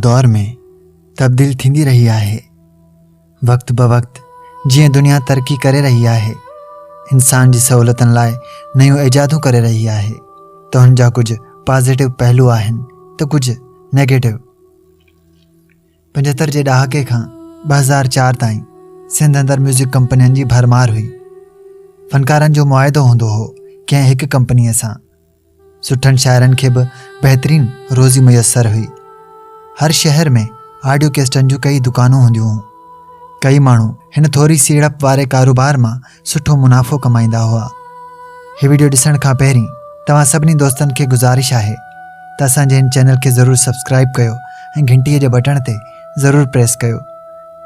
دور ۾ تبديل ٿيندي رهي آهي. وقت بوقت جيئن دنيا ترقي ڪري رهي آهي، انسان جي سهولتن لاء نيون ايجادون ڪري رهي آهي ته ان جا ڪجهه پازيٽو پهلو آهن ته ڪجهه نيگيٽو. 75 جي ڏهاڪي کان 2004 تائين سنڌ اندر ميوزڪ ڪمپنين جي ڀرمار هئي. فنڪارن جو معاهدو هوندو هو ڪنهن هڪ ڪمپنيء سان. سٺن شاعرن کي به بهترين روزي ميسر هئي. هر شهر ۾ آڊيو ڪيسٽن جون ڪئي دڪانون هونديون هيون. ڪئي ماڻهو هن ٿوري سيڙپ واري ڪاروبار مان سٺو منافعو ڪمائيندا هئا. هي وڊيو ڏسڻ کان پهرين توهان سڀني دوستن کي گذارش آهي ته اسان جي هن چينل کي ضرور سبسڪرائيب ڪيو ۽ گهنٽي جي بٽڻ تي ضرور پريس ڪيو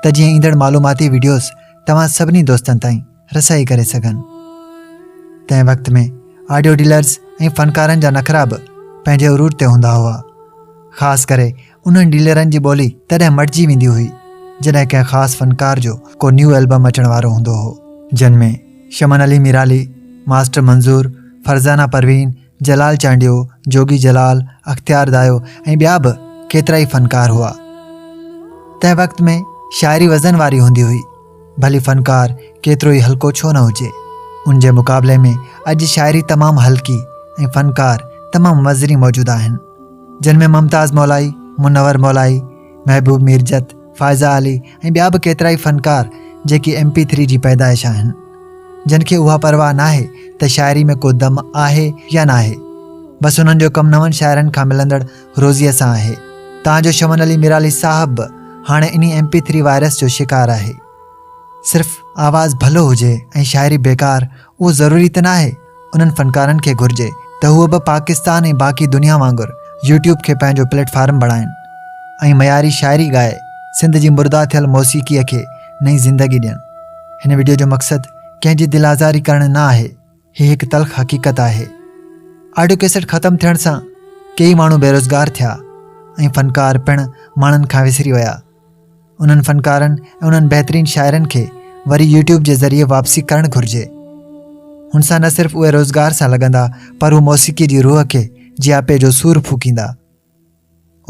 ته جيئن ايندڙ معلوماتي وڊيوز توهان سڀني دوستن تائين رسائي ڪري سگهن. تنهن وقت ۾ آڊيو ڊيلرز ۽ فنڪارن جا نخرا به پنهنجي عروج تي هوندا هئا. خاص ڪري انهن ڊيلرن جي ٻولي تڏهن مٽجي ويندي هئي، جڏهن ڪنهن خاص فنڪار جو ڪو نيو البم اچڻ وارو هوندو هو. جن ۾ شمن علي ميرالي، ماسٽر منظور، فرزانه پروين، جلال چانڊيو، جوڳي جلال، اختيار دايو ۽ ٻيا به ڪيترائي فنڪار هئا. تنهن وقت ۾ شاعري وزن واري هوندي هئي. ڀلي فنڪار ڪيترو ئي هلڪو ڇو نه هجي. ان جي مقابلي ۾ اڄ شاعري تمام هلڪي ۽ فنڪار تمام وزني موجود آهن. جن ۾ ممتاز مولائي، منور مولائي، محبوب ميرجت، فائزه علي ۽ ٻيا به ڪيترائي فنڪار جيڪي ايم پي ٿري جي پيدائش آهن. جن کي اها پرواهه ناهي ته شاعري ۾ ڪو دم آهي يا ناهي. بس انهن جو ڪم نون شاعرن کان ملندڙ روزيء سان آهي. تان جو شمن علي ميرالي صاحب به هاڻي انهي ايم پي ٿري وائرس جو شڪار آهي. صرف آواز ڀلو هجي ۽ شاعري بيڪار اهو ضروري ته ناهي. انهن فنڪارن کي گهرجي ته هو به پاڪستان ۽ باقي دنيا وانگر يوٽيوب کي پنهنجو پليٽ فارم بڻائين ۽ معياري شاعري ڳائي سنڌ جي مرده ٿيل موسيقيء کي نئين زندگي ڏين. هن وڊيو جو مقصد ڪنهن جي دل آزاري ڪرڻ نه آهي. هي هڪ تلخ حقيقت آهي. آڊيو ڪيسٽ ختم ٿيڻ سان ڪيئي ماڻهو بيروزگار ٿيا ۽ فنڪار پڻ ماڻهن کان وسري ويا. انهن فنڪارن ۽ انهن بهترين شاعرن کي وري يوٽيوب جي ذريعي واپسي ڪرڻ گهرجي. هن سان نه صرف اهي روزگار سان لڳندا پر هو موسيقي جي روح کي جياپي جو سور ڦوڪيندا.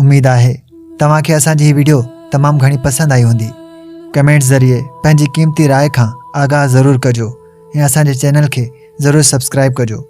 اميد آهي توهان کي اسان جي هي وڊيو تمام گهڻي پسند آئي هوندي. ڪمينٽس ذريعي پنهنجي قيمتي راء کان آگاهه ضرور ڪجو ۽ اسان جي چينل کي ضرور سبسڪرائيب ڪجو.